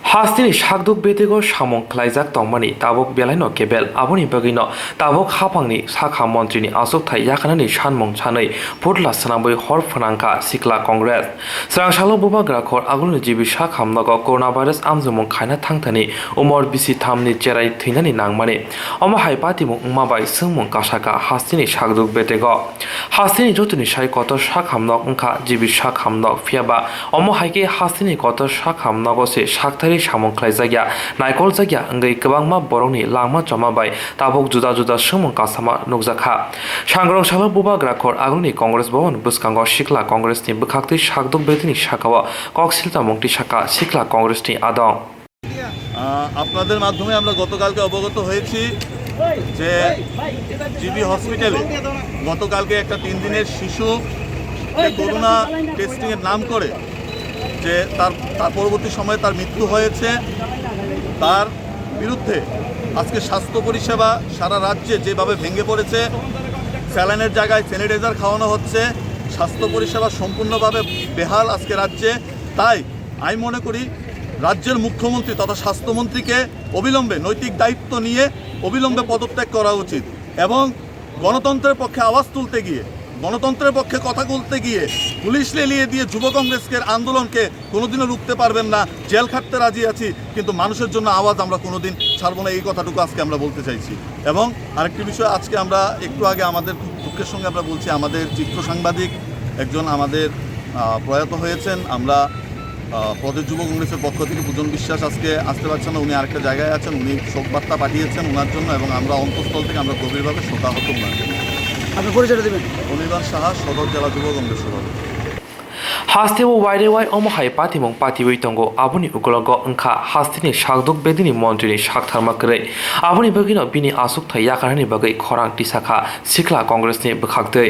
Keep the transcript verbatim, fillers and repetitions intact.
Hasteni sakduk bedego samung khlaijak tongmani tabuk belaino kebel, aboni bagwino tabuk haphangni sakha montrini achukthai yakarnani sanmung sanwi phutla swnamwi hor phwnangkha Sikla Congress. Swrang salo bubagra khor agulni G B sakha nogo coronavirus amjokmung khaina thangthani umor bisi thamni cherai thwinani nangmani. Omo hai patimung wngma bai swngmung kasaka hasteni sakduk bedego. Hasteni jotoni sai kotor sakha nok wngkha G B sakha nok, phiyaba omo hai khe hasteni kotor sakha nogo se sakthari samung khlaijakya, naikoljakya wngwi kwbangma borokni langma choma bai tabuk juda juda swngmung kasama nukjakha. Sangrong salo bubagra khor agulni Congress Bhavan bwskango Sikla Congressni bwkhaktwi sakduk bedeni sakao kok siltamung tisakha Sikla Congressni adong. আহ, আপনাদের মাধ্যমে আমরা গতকালকে অবগত হয়েছি যে জিবি হসপিটালে গতকালকে একটা তিন দিনের শিশু যে করোনা টেস্টিংয়ের নাম করে যে তার, তার পরবর্তী সময়ে তার মৃত্যু হয়েছে। তার বিরুদ্ধে আজকে স্বাস্থ্য পরিষেবা সারা রাজ্যে যেভাবে ভেঙে পড়েছে, স্যালাইনের জায়গায় স্যানিটাইজার খাওয়ানো হচ্ছে, স্বাস্থ্য পরিষেবা সম্পূর্ণভাবে বেহাল আজকে রাজ্যে। তাই আমি মনে করি রাজ্যের মুখ্যমন্ত্রী তথা স্বাস্থ্যমন্ত্রীকে অবিলম্বে নৈতিক দায়িত্ব নিয়ে অবিলম্বে পদত্যাগ করা উচিত এবং গণতন্ত্রের পক্ষে আওয়াজ তুলতে গিয়ে, গণতন্ত্রের পক্ষে কথা বলতে গিয়ে পুলিশ লেলিয়ে দিয়ে যুব কংগ্রেসের আন্দোলনকে কোনোদিনও রুখতে পারবেন না। জেল খাটতে রাজি আছি, কিন্তু মানুষের জন্য আওয়াজ আমরা কোনোদিন ছাড়বো না, এই কথাটুকু আজকে আমরা বলতে চাইছি। এবং আরেকটি বিষয়, আজকে আমরা একটু আগে আমাদের খুব দুঃখের সঙ্গে আমরা বলছি, আমাদের চিত্র সাংবাদিক একজন আমাদের, আহ, প্রয়াত হয়েছেন। আমরা, আহ, প্রদেশ যুব কংগ্রেসের পক্ষ থেকে পূজন বিশ্বাস আজকে আসতে পারছেন না, উনি আরেকটা জায়গায় আছেন, উনি শোক বার্তা পাঠিয়েছেন ওনার জন্য এবং আমরা অন্তঃস্থল থেকে আমরা গভীরভাবে শোকাহত ওনার জন্য। আপনি পরিচয়টা দিবেন? অনির্বাণ সাহা, সদর জেলা যুব কংগ্রেস সভাপতি। Hasteo wairewai omo hai patimung patiwi tongo, aboni ukologo wngkha hasteni sakduk bedini montrini saktharma kwrwi. Aboni bagwino bini achukthai yakarnani bagwi khorang tisakha Sikla Congressni bwkhaktwi.